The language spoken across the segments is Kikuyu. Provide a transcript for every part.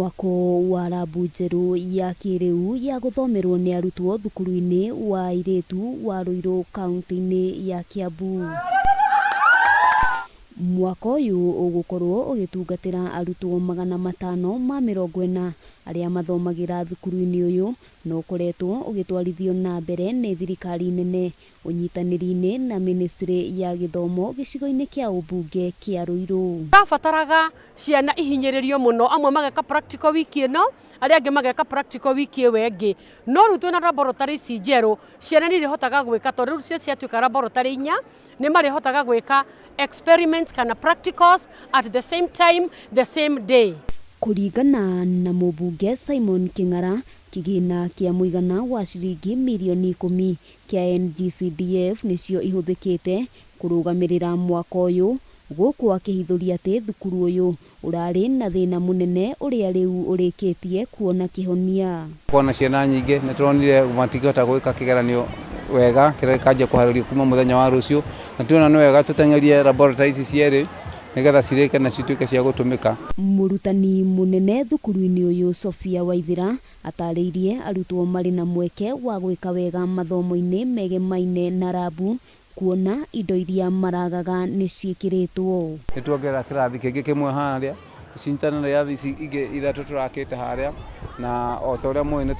Mwako wa rabu njerũ ya kĩrĩu ya gũthomerwo nĩ arutwo thukuru-inĩ wa airĩtu wa Ruiru kauntĩ-inĩ ya Kiambu. Mwako ũyũ ũgũkorwo ũgĩtungatĩra arutwo 540 arĩa mathomagĩra thukuru-inĩ ũyũ na ũkoretwo ũgĩtwarithio na mbere nĩ thirikari nene ũnyitanĩri-inĩ na mĩnĩstrĩ ya gĩthomo gĩcigo-inĩ kĩa ũmbunge kĩa Ruiru. Tũrabataraga ciana ihinyĩrĩrio mũno, amwe mageka practical wiki ĩno, arĩa angĩ mageka practical wiki ĩyo ĩngĩ. No rĩu twĩna laboratory ici njerũ, ciana nĩ irĩhotaga gwĩka tondũ rĩu cio ciatuĩka laboratory inya, nĩ marĩhotaga gwĩka experiments kana practicals at the same time, the same day. Kũringana na mũmbunge Simon Kĩng'ara, kĩgĩna kĩa mũigana wa ciringi mirioni 10 kĩa NGCDF nĩcio ihũthĩkĩte kũrũgamĩrĩra mwako ũyũ, gũkũ akĩhithũria atĩ thukuru ũyũ ũrarĩ na thĩna mũnene ũrĩa rĩu ũrĩkĩtie kuona kĩhonia. Kuona ciana nyingĩ nĩ tũronire matingĩhota gwĩka kĩgeranio wega kĩrĩa gĩkanjia kũharĩrio kuma mũthenya wa rũciũ, na tuona nĩ wega tũteng'erie laboratory ici cierĩ nĩgetha cirĩke na cituĩke cia gũtũmĩka. Mũrutani mũnene thukuru-inĩ ũyũ Sophia Waithĩra atarĩirie arutwo marĩ na mweke wa gwĩka wega mathomo-inĩ megemaine na rabu kuona indo iria maragaga nĩ ciĩkĩrĩtwo. Nĩ tuongerera kĩrathi kĩngĩ kĩmwe harĩa cinyitanĩre na irathi ici ingĩ ithatũ tũrakĩte harĩa, na o ta ũrĩa mũĩ nĩ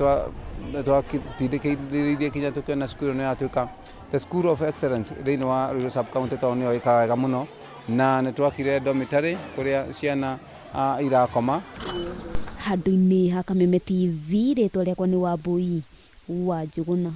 twatindĩkĩrĩirie nginya tũkĩona cukuru ĩno yatuĩka the school of excellence thĩinĩ wa Ruiru sub county tondũ nĩyo ĩkaga wega mũno, na nĩ twakire dormitory kũrĩa ciana irakoma. Handũ-inĩ ha Kameme TV, rĩtwa rĩakwa nĩ Wambui wa Njũgũna.